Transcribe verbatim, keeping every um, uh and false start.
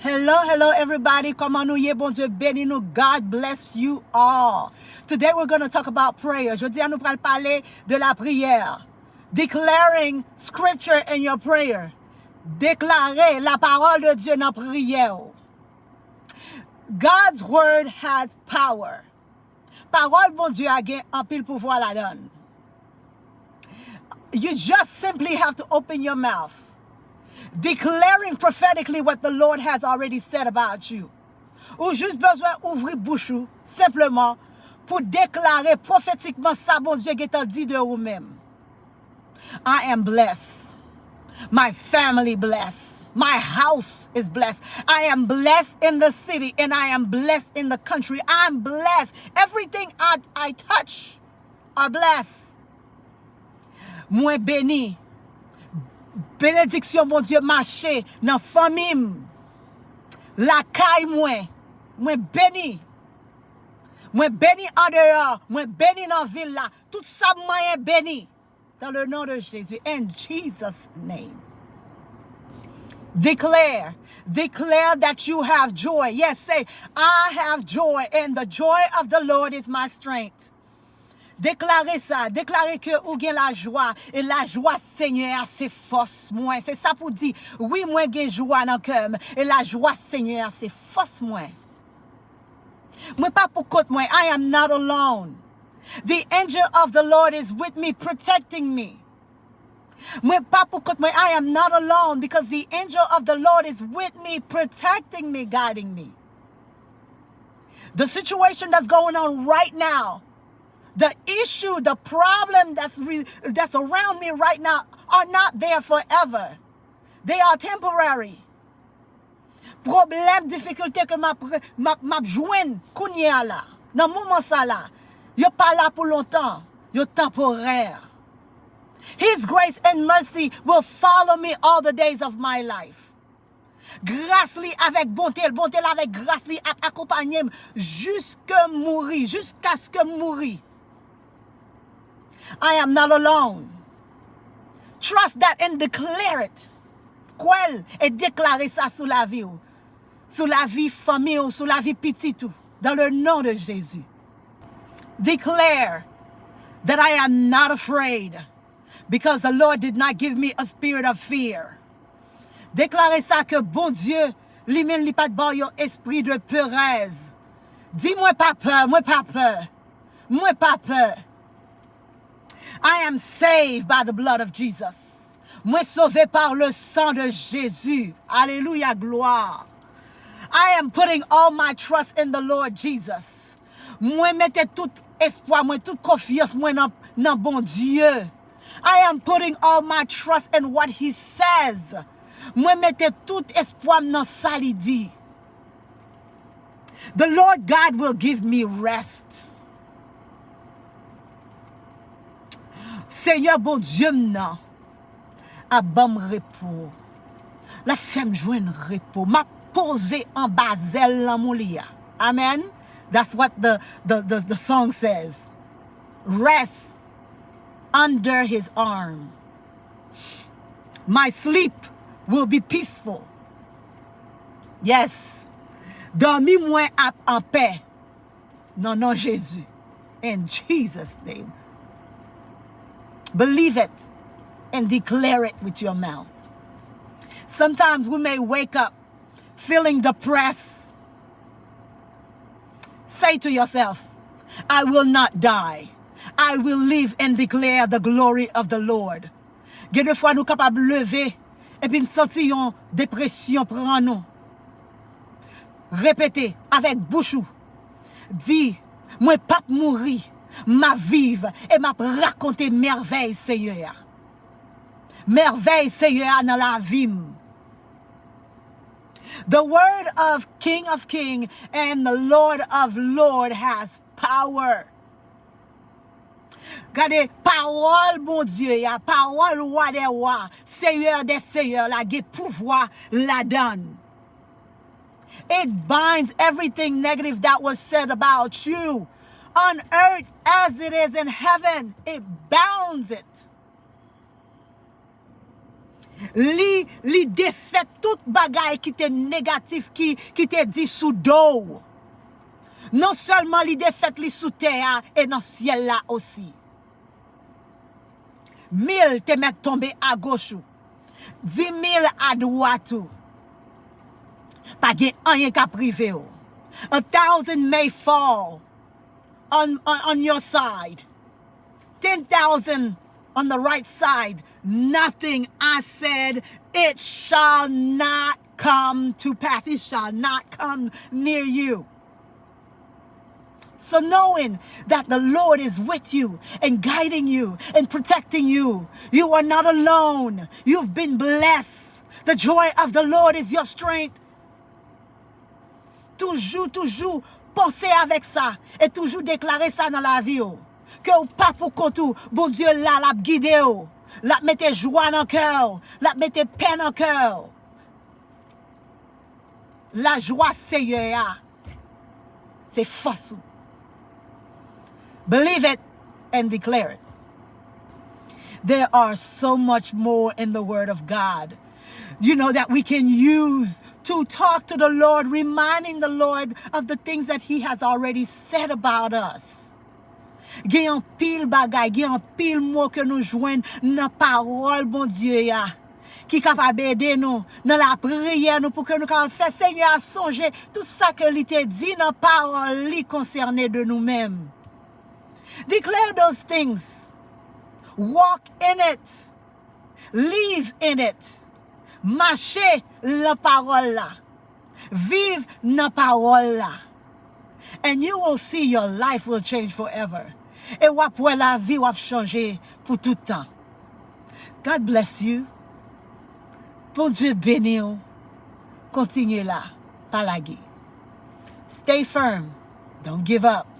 Hello, hello everybody. Kòman nou ye? Bondye beni nou. God bless you all. Today we're going to talk about prayer. Jodi a nou pral pale de la prière. Declaring scripture in your prayer. Deklare la parole de Dieu nan priyè w. God's word has power. Pawòl Bondye a gen anpil pouvwa ladan l. You just simply have to open your mouth, declaring prophetically what the Lord has already said about you. Ou jis bezwen ouvri bouch ou, senpleman, pou deklare pwofetikman sa Bondye gentan di de ou menm. I am blessed. My family blessed. My house is blessed. I am blessed in the city and I am blessed in the country. I'm blessed. Everything I, I touch are blessed. Mwen beni. Benediksyon Bondye mache nan fanmi m. Lakay mwen. Mwen beni. Mwen beni andeyò. Mwen beni nan vil la. Tout sa m manyen beni. Dans le nom de Jésus. In Jesus' name. Declare. Declare that you have joy. Yes, say, I have joy, and the joy of the Lord is my strength. Deklare sa, deklare ke ou gen lajwa, e lajwa Senyè a se fòs mwen. Se sa pou di, wi, mwen gen jwa nan kè m, e lajwa Senyè a se fòs mwen. Mwen pa pou kont mwen, I am not alone. The angel of the Lord is with me, protecting me. Mwen pa pou kont mwen, I am not alone because the angel of the Lord is with me, protecting me, guiding me. The situation that's going on right now, the issue, the problem that's re- that's around me right now are not there forever. They are temporary. Pwoblèm, difikilte ke m ap, m ap, m ap jwenn kounye a la, nan moman sa la, yo pa la pou lontan, yo tanporè. His grace and mercy will follow me all the days of my life. Gras li avèk bonte l, bonte l avèk gras li ap akonpanye m jiske m mouri, jiskaske m mouri. I am not alone. Trust that and declare it. Kwè l e deklare sa sou lavi w, sou lavi fanmi w, sou lavi pitit ou. Dans le nom de Jésus. Declare that I am not afraid because the Lord did not give me a spirit of fear. Deklare sa ke Bondye, li menm, li pa t ba w yon espri de perèz. Di, mwen pa pè, mwen pa pè, mwen pa pè. I am saved by the blood of Jesus. Mwen sove pa le sang de Jésus. Alelouya, glwa. I am putting all my trust in the Lord Jesus. Mwen mete tout espwa mwen, tout konfyans mwen nan, nan Bondye. I am putting all my trust in what he says. Mwen mete tout espwa m nan sa li di. The Lord God will give me rest. Senyè Bondye m nan ap ban m repo. L ap fè m jwenn repo. M ap poze anba zèl lanmou li a. Amen. That's what the, the, the, the song says. Rest under his arm. My sleep will be peaceful. Yes. Dòmi mwen ap anpè. Nan non Jezi. In Jesus' name. Believe it and declare it with your mouth. Sometimes we may wake up feeling depressed. Say to yourself, I will not die. I will live and declare the glory of the Lord. Gen de fwa nou kapab leve epi n santi yon depresyon pran nou. Repete avèk bouch ou. Di, mwen p ap mouri, m ap viv e m ap rakonte mèvèy Senyè a. Mèvèy Senyè a nan lavi m. The word of King of King and the Lord of Lord has power. Gade, pawòl Bondye a, pawòl Wa dè wa, Seyè dè seyè la gen pouvwa ladan l. It binds everything negative that was said about you on earth as it is in heaven. It bounds it. Li, li defèt tout bagay ki te negatif, ki, ki te di sou do w. Non sèlman li defèt li sou tè a e nan syèl la osi. Mil te mèt tonbe agoch ou, dimil adwat ou. Pa gen anyen k ap rive w. A thousand may fall on, on, on your side. Ten thousand on the right side. Nothing, I said, it shall not come to pass. It shall not come near you. So knowing that the Lord is with you and guiding you and protecting you, you are not alone. You've been blessed. The joy of the Lord is your strength. Toujou, toujou panse avèk sa e toujou deklare sa nan lavi w. Ke w pa pou kont ou, Bondye la, l ap gide w. L ap mete jwa nan kè w. L ap mete pè nan kè w. Lajwa Senyè a se fòs ou. Believe it and declare it. There are so much more in the Word of God, you know, that we can use to talk to the Lord, reminding the Lord of the things that He has already said about us. Gen anpil bagay, gen anpil mo ke nou jwenn nan pawòl Bondye a ki kapab ede nou nan lapriyè nou pou ke nou kapab fè Senyè a sonje tout sa ke li te di nan pawòl li konsène de nou menm. Declare those things. Walk in it. Live in it. Mache nan pawòl la. Viv nan pawòl la. And you will see your life will change forever. E w ap wè lavi w ap chanje pou tout tan. God bless you. Bondye beni w. Kontinye la. Pa lage. Stay firm. Don't give up.